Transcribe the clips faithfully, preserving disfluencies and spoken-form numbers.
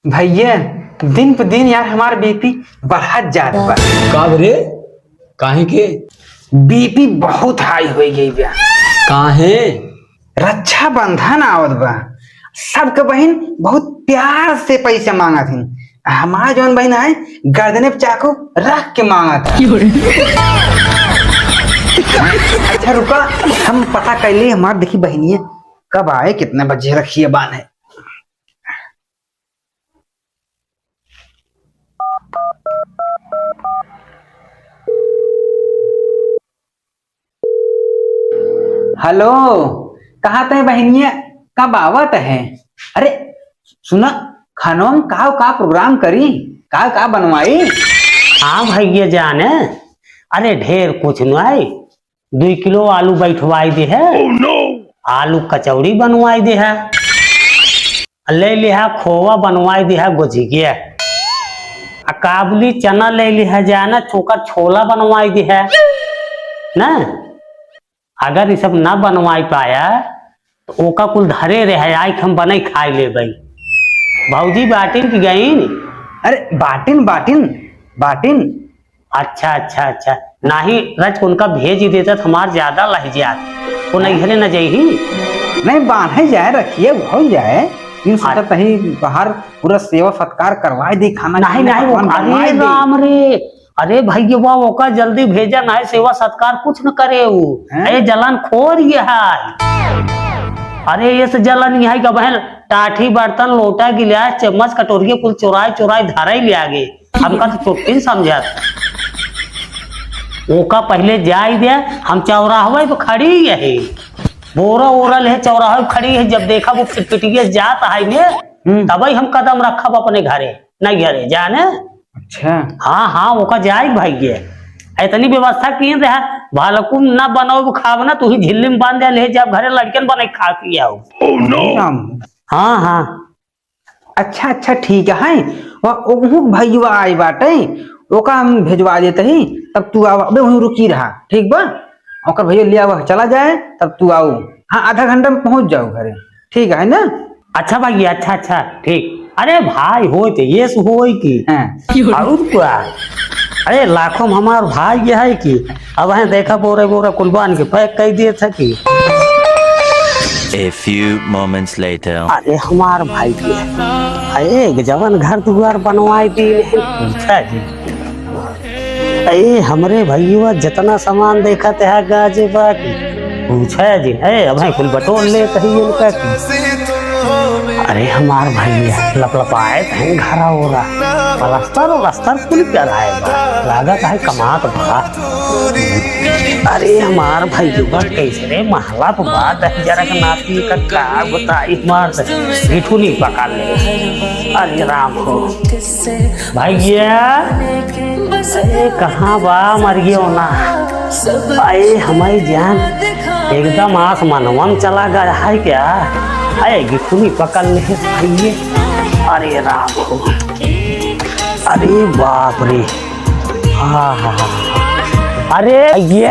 भैया, दिन पे दिन यार हमार बीपी बढ़त जात बा। का रे? काहे के? बीपी बहुत हाई होइ गई बा। काहे? रक्षाबंधन आवत बा, सबके बहिन बहुत प्यार से पैसा मांगत हिन। हमार जौन बहिन है, गर्दने पे चाकू रख के मांगत है। अच्छा रुका, हम पता कर ली हमार, देखी बहिनिया कब आए, कितने बजे रखिए बान है। हेलो, कहाँ तय बहिनिया, कब आवत है? अरे सुना, खानों में का का प्रोग्राम करी, का का बनवाई? हाँ भैया जाने, अरे ढेर कुछ नहीं, दुई किलो आलू बैठवाई दे है। Oh, no! आलू कचौड़ी बनवाई दे है, ले लिहा खोवा बनवाई दे है गोझिगे, आ काबुली चना ले लिहा जाना, चोकर छोला बनवाई दे है ना। अगर ये सब ना बनवाई पाया तो ओका कुल धरे रहे, आई हम बनाई खाई लेबई। भौजी बाटिन की गईन? अरे बाटिन, बाटिन, बाटिन। अच्छा अच्छा अच्छा, नाही रच उनका भेज ही देता तो हमार ज्यादा लह जात। वो नहीं घरे न जाई ही। नहीं बांधे जाए, रखिए हो जाए। इन सोचत अच्छा। ही बाहर पूरा सेवा सत्कार करवाए दी, खाना नहीं पीना नहीं वो पकवान बनवाए अरे दी। राम रे, अरे भैया ओका जल्दी भेजा, नहीं सेवा सत्कार कुछ न करे वो। हैं? अरे जलन खोर ये है। अरे ये से जलन ये है कि बहन टाठी बर्तन लोटा गिलास चम्मच कटोरिया कुल चोराई चोराई धराई ले आगे। हमका तो चोटिन समझत। ओका पहिले जाई दे, हम चौराहवे पे खड़ी यही। बोरा ओरा ले चौराहवे पे खड़ी है, जब देखा वो पिटपिटिया जात है ने, हम्म। तबई हम कदम रखब अपने घरे, नहीं घरे, जाने? अच्छा। हाँ, हाँ, ओका जाई भाई ये। इतनी व्यवस्था की रहा, भालकुम ना बनाओ खाब ना, तू ही झिल्ली में बांध दे, ले जाब घरे, लड़कन बने खा के आओ। Oh, no! राम। हाँ, हाँ। अच्छा, अच्छा, ठीक है। वो, वो भैया आई बाटे, ओका हम भेजवा देते ही, तब तू आवा, अबे वहीं रुकी रहा, ठीक बा? ओकर भैया ले आवा, चला जाए, तब तू आओ। हाँ, आधा घंटा में पहुँच जाओ घरे, ठीक है ना? अच्छा भैया, अच्छा, अच्छा, ठीक। अरे भाई, होई तो ये से होई की। हाँ। और क्या? अरे लाखों में हमार भाई ये है कि अब है देखा बोरे बोरे कुल बांध के पैक कर दिए थे कि। A few moments later. अरे हमार भाई के, अरे एक जवन घर दुआर बनवाए दी नहीं, पूछा जी। अरे हमरे भैया जितना सामान देखत है गाजे बाकी, पूछा जी, है अब है कुल बटोर लेत है इनका की। अरे हमार भैया लपलपाए हैं घरा ओरा, प्लास्टर व्लास्टर कुल कराए बा, लागत है कमात बा। अरे हमार भैया कैसे रे महला पे बा, दहिजरा के नाती का का बताई, मार से भिठुनी पका ले। अरे राम हो भैया, अरे कहाँ बा मर गयो ना? अरे हमारी जान एकदम आसमानवा में चला गया है क्या? अरे गिठुनी पकड़ ले भैया। अरे राम हो, अरे बाप रे। हाँ, हाँ, हाँ। अरे, ये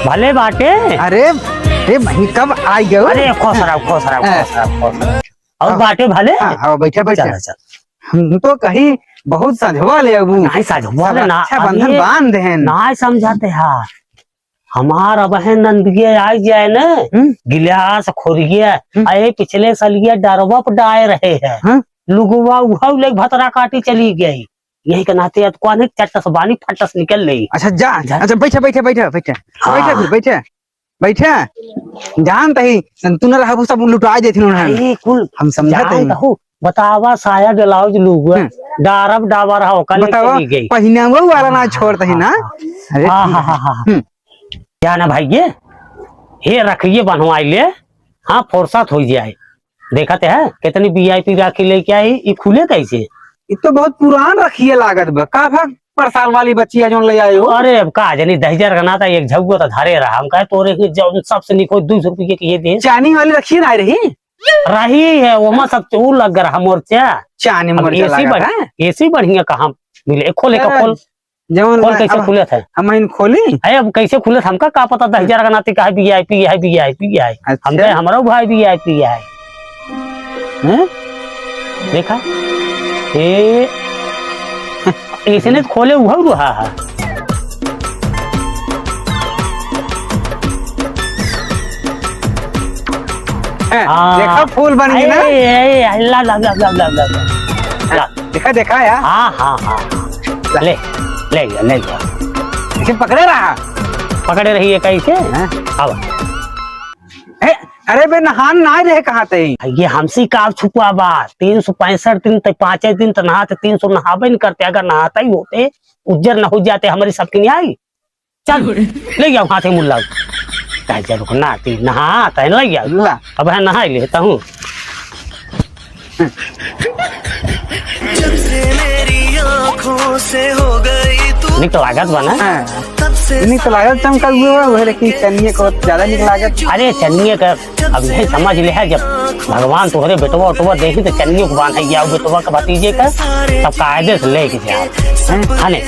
भले बाटे। अरे, अरे, भाई, कब आ गयो? अरे, खुश रहो, खुश रहो, हाँ। खुश रहो, खुश रहो। और हाँ। बाटे भले? हाँ, हाँ, बैठे, बैठे। चलो, चलो। हम तो कहीं बहुत सजवा ले अबू। नहीं, सजवा ले ना। रक्षाबंधन अरे, बांध देहन। नहीं समझाते यार। हमार अब है नंदिया आई जाए न, हम्म। गिलास खोरिया, हम्म। अरे, पिछले साल ये डरवा पे डाए रहे हैं। हाँ। लुगवा उहाऊ ले भतरा काटी चली गई। यही के नाते अब कौन है चट्टस बानी फट्टस निकल ले। अच्छा जा, जा। अच्छा बैठे, बैठे, बैठे, बैठे। हाँ। बैठे फिर, बैठे, बैठे। जानत ही, तू न रहबू सब लुटा देथिन उन्हें। अरे कुल हम समझत जानत ही। हूँ। बतावा साया ब्लाउज लुगवा, हम्म। डारब डाबर हा ओका लेके बतावा, चली गई। पहिनावा वाला ना हाँ, छोड़त ही ना। हाँ, अरे हाँ, ठीक हाँ, है। हाँ, हाँ। हम्म। क्या ना भाई ये, हे रखिए बनवाई ले। हाँ, फुर्सत हो जाए। देखत है, कितनी वीआईपी राखी लेके आई, ई खुले कैसे? ई तो बहुत पुरान रखिए लागत बा। का भाग परसाल वाली बच्ची है जोन ले आए हो? अरे, अब का जानी, दहिजर का नाता एक झगुआ तो धरे रहा। हम कहे, "तोरे के जौन सबसे निको दो सौ रुपये की ये दे।" चानी वाली रखिए ना रही? रही है, वो में सब चूल लग रहा मोर्चा। चानी अब मोर्चा एसी लगा बढ़-, है? एसी बढ़िया कहाँ मिले? खोले का अरे, खोल। जवन खोल बा-, कैसे अब खुलत है? हम इन खोली? अरे अब कैसे खुलत, हमका का पता, दस हजार का नाते का है वीआईपी है, वीआईपी है। अच्छा। हमका हमरो भाई वीआईपी है। हैं? देखा, ए, ऐसे नहीं खोले, उहउ रहा है। हैं, हाँ। देखा, फूल बन गया ना? ए, ए, ए, ला, ला। देखा, देखा यार। हाँ, हाँ, हाँ। ले, ले गया, ले गया। इसे पकड़े रहा। पकड़े रहिए कैसे? हाँ। अब। ए, अरे बे, नहान ना रहे कहाँ ते? ये हमसे का छुपा बा? तीन सौ पैंसठ दिन तक, पाँचे दिन तक नहाते, तीन सौ नहाबे नहीं करते। अगर नहाता ही होते, उज्जर न हो जाते हमारी सबकी न्याय। चल, ले जाओ हाथे मुल्ला। कहे, "चल रुक ना, ती नहा, तहन ले जाओ।" ला। अब है नहा ही लेता हूँ। जब से मेरी आँखों से हो गई तू निक लागत बा ना? हाँ। तब से निक लागत चमकल हुआ, वह लेकिन चनिए को ज्यादा निक लागत। अरे चनिए का अब यही समझ ले है, जब भगवान तोहरे बेटवा उटवा देखी तो चनिए को बांधे गया बेटवा का भतीजे का, तब कायदे से लेके जाए। हैं? खाने।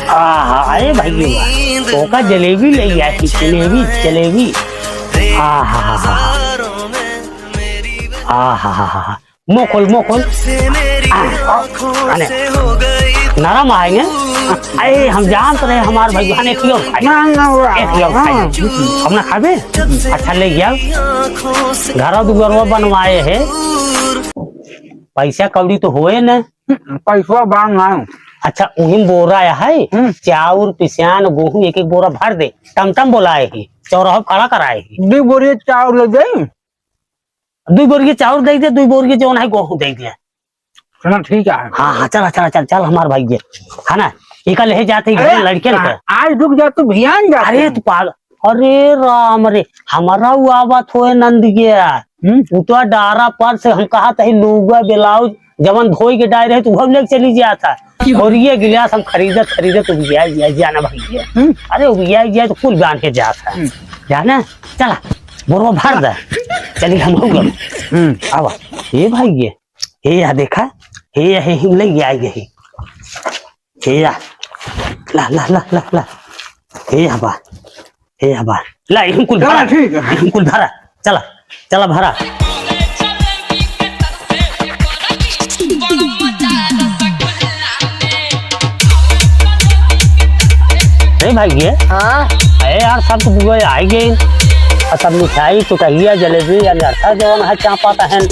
आहा, अरे भाई, तो का जलेबी ले गया कि जलेबी, जलेबी। आहा, हा, हा, हा। आहा, हा, हा, हा। मुँह खोल, मुँह खोल। आने। नरम आएंगे। अरे, हम जानत रहे हमार भाई, हने एक ही और खाई। ना, ना, वो, एक ही और खाई। हाँ। हम ना खाबे? अच्छा, ले गया। घर दुआरवा बनवाए है। पैसा कौड़ी तो होए न। पैसा बा ना। अच्छा, उही बोरा है। हम्म। चाउर, पिसान, गेहूं एक एक बोरा भर दे। टमटम बोलाए है। चौराहा खड़ा कराए है। दो बोरी चाउर ले दे। दुई बोरी के चाउर दे दे, दुई बोरी के जौन है गेहूं दे दे। चला ठीक है। हाँ, हाँ, चला, चला, चल, चल हमार भाई के। है ना? एका लेहे जाते ही अरे, लड़के ने आ-, आज रुक जा, तू भियान जा। अरे, तू पाग-, अरे राम रे, हमारा वो आवत होए नंद के। हम्म। उ तो डारा पर से हम कहत ही लुगा ब्लाउज जवन धोई के डाय रहे, तो वो लेके चली जाता। और ये गिलास हम खरीदत, खरीदत उबिया, उबिया जाना भाई ये। हम्म। अरे, उबिया, उबिया तो कुल बांध के जाता। हम्म। जाना? चला, बोरवा भर दे। चली हम हो गए। हम्म। आवा। ए भाई ये, ए या देखा, ए या हे हिम ले गया ये। ए या, ला, ला, ला, ला, ला। ए या बा, ए या बा। ला, इहम कुल चला, भरा। ठीक है। इहम कुल भरा। चला, चला भरा। नहीं भाई ये। हाँ। अरे यार, सब तो बुआ आई गई। और सब मिठाई, चुटहिया, जलेबी, अनरसा जवन है, चापा तहन।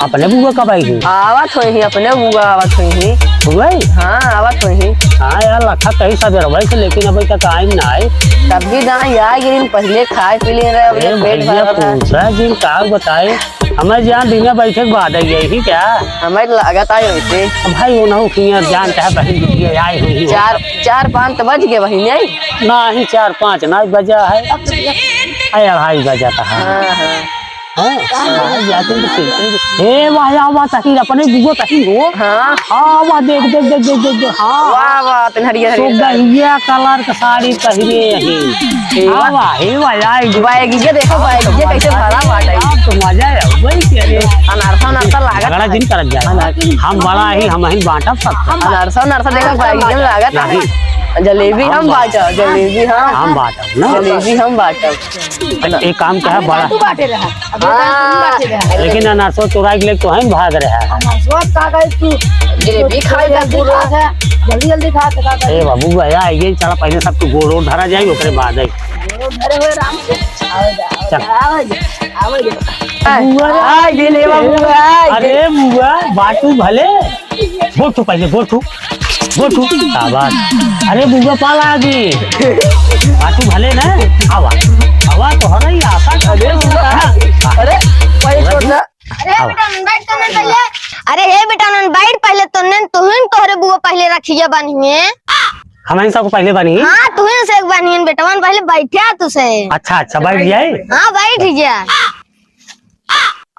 अपने बुआ कब आई गई? आवत होई ही, अपने बुआ आवत होई ही। बुआ आई? हाँ, आवत होई ही। हाँ यार, लखा कहीं सबेरवा से, लेकिन अभी तक आई ना आई। तब भी ना, आ गई, पहले खाए पी ले रहे, अब ए पेट भैया, भरल है। पूछा जिन का बताए। हमें जान दिने बैठे के बाद आई यही क्या? हमें लागत आई होते। भाई, वो ना हो कि यार जान चाहे बहन बिटिया आई हुई हो। चार, चार पाँच तो बज गए बहिन, आई? ना ही, चार पाँच ना बजा है। अरे, अढ़ाई बजा था। हाँ, हाँ। हाँ, हाँ, जाते तो खेलते हैं। हे, वाह, या, वाह, तही, अपने बुआ तही हो। हाँ। हाँ, वाह, देख, देख, देख, हाँ। वाह, वाह, तन हरियर, हरियर साड़ी। गहिया कलर का साड़ी पहिरे है। हे वाह, वाह, हे वाह, आई। बैगिया देखो, बैगिया कैसे भरा बाटे। आप तो मजा है, वही कह रहे। अनरसा, अनरसा लागत बड़ा है। दिन करत जाए। अनर- हम बड़ा ही, हम ही बांटब सब। अनरसा, अनरसा देखो, बैगिया लागत है। नहीं। जलेबी हम बांटब, जलेबी हम। हम बांटब, ना? जलेबी हम बांटब। एक काम क्या है, बड़ा तू बांटे रहा। अब ये काम तुम बांटे रहा। लेकिन अनरसो चुराई के लेके तो हम भाग रहे हैं। अनरसो का गए तू? जलेबी खाए का जल्दी पूरा। खा, जल्दी, जल्दी खा, तो का ए बाबू, आया, आइए, चला, पहले सबको गोड़ ओड़ धरा जाए, ओकरे बाद आई। गोड़ ओड़ धरे हुए राम से। आओ जा, आओ चल। जा, आओ जा, आओ जा। बुआ रे। आ गेले बाबू, आ गेले। अरे बुआ, बाटू भले। गोड़ छू पहले, गोड़ छू। गोड़ छू। शाबाश। अरे बुआ पाला आ गई। बाटू भले ना? आवा। आवा तो हो रही आशा। अरे बुआ। अरे, पहले छोड़ ना। अरे आवा। बेटा, नन बैठ तो नन पहले। अरे हे बेटा, नन बैठ पहले तो नन, तुहिन तोहरे बुआ पहले रखिया बान्हिए। हम इन सबको पहले बान्ही? हाँ, तुहिन से एक बान्हिए बेटवन, पहले बैठे तुसे। अच्छा, अच्छा, बैठ जाए। हाँ, बैठ जा।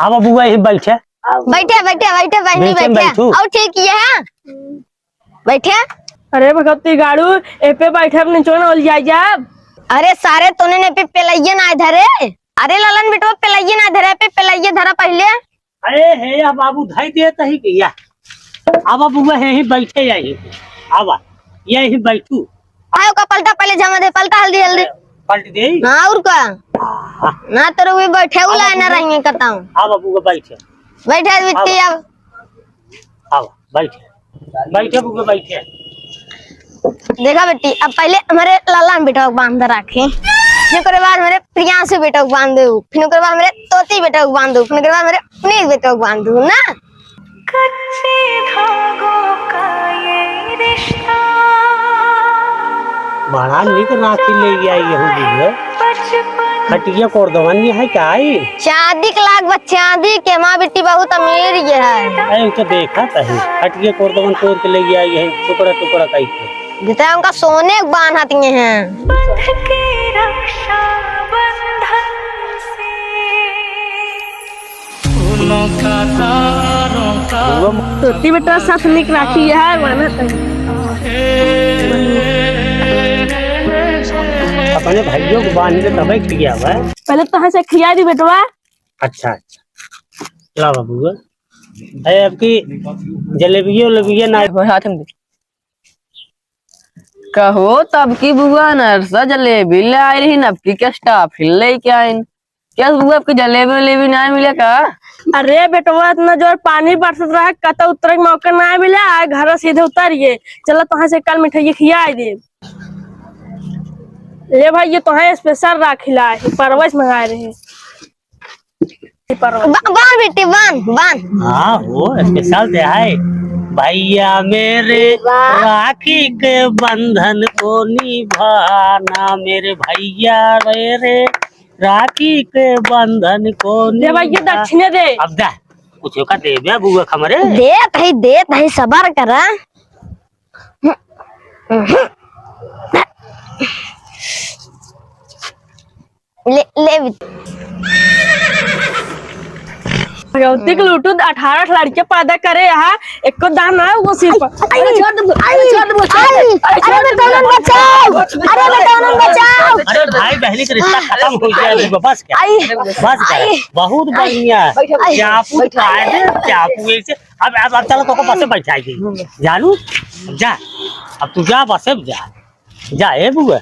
आवा बुआ, यही बैठे। बैठे, बैठे, बैठे, बहनी, बीचे में बैठे। बैठू। और ठीक ये है। बैठे। अरे भगवती गाड़ू, ए पे बैठे, अपने चोन ओल जाए जाब। अरे सारे, तोने ने पे पेलैया ना धरे। अरे ललन बेटवा, पेलैया ना धरे, पे पेलैया धरा पहले। अरे हे या बाबू, धई दे तही के या। आवा बुआ, हे ही बैठे या ही। आवा, ये ही बैठू। आओ का पलटा पहले, जमा दे, पलटा हल्दी, हल्दी। पलट दे। हाँ, और का? हाँ। ना तो रुए बैठे, आवा उलाए ना बुआ। रहिए कताऊं। आवा बुआ, बैठे। बैठे बिट्टी आवा। अब। आओ, बैठ। बैठे बुआ, बैठे। देखा बेटी, अब पहिले हमरे लाला बेटवा के बांध राखे, फिर ओकरे बाद हमरे प्रियांशु बेटवा के बांध देउ, फिर ओकरे बाद हमरे तोती बेटवा के बांध देउ, फिर ओकरे बाद हमरे पुनीत बेटवा के बांध देउ ना। कच्चे धागों का ये रिश्ता। बड़ा निक राखी लेइ आई है बुआ। बचपन। खटिया कोर दवन है का आई? चांदी के लाग बा, चांदी के। हमार बेटी बहुत अमीर ये है। अरे, उ तो देखा तही, खटिया कोर दवन तोर के लेइ आई है, टुकड़ा टुकड़ा कइ के। जितना उनका सोने के बांधत ये हैं। बंध के रक्षाबंधन से। तोती बेटवा साथ निक राखी है, मानत है। अपने भाइयों को बांध के तबे खिया हुआ है। पहिले तोहा से खिया दी बेटवा। अच्छा, अच्छा। ला बाबू, ए, अब की जलेबियो, उलेबियो ना। हाथ में दे। कहो, तब की बुआ अनरसा जलेबी ले आइल ही, अब की के स्टाफ ही लेके आइन। क्या बुआ, अब की जलेबी, उलेबी ना मिले का? अरे बेटवा, इतना जोर पानी बरसत रहा, कतौ उतरे के मौका ना मिला, आ घर सीधे उतर गए। चलो, तोहा से कल मिठाई खिया दे। ले भाई, ये तोहा स्पेशल राखी ला, ये परवस मंगाए रहे। बा-, बांध बेटी, बांध, बांध। हाँ, वो स्पेशल दे है। भैया मेरे, वाह। राखी के बंधन को निभाना, मेरे भैया मेरे, राखी के बंधन को दे भाई, ये निभा-, दक्षिणे दे। अब दे, कुछ का देबे बुआ हमरे? देत है, देत है, सबर करा। ले, ले भी। भगवती के लूटू अठारह लड़के पैदा करे यहाँ, एको दान ना है वो सिर पर। अरे छोड़ दे, अरे छोड़ दे, छोड़ दे। अरे बेटौनन बचाओ, अरे बेटौनन बचाओ। अरे भाई बहनी के रिश्ता खतम हो गया अभी, बस क्या? बस कर, बहुत बढ़िया। चाकू खाए दे, चाकू एक से। अब, अब, अब चलो, तोको बसे बैठाई दे। जानू, जा, अब तू जा, बसे जा, जा, ए बुआ।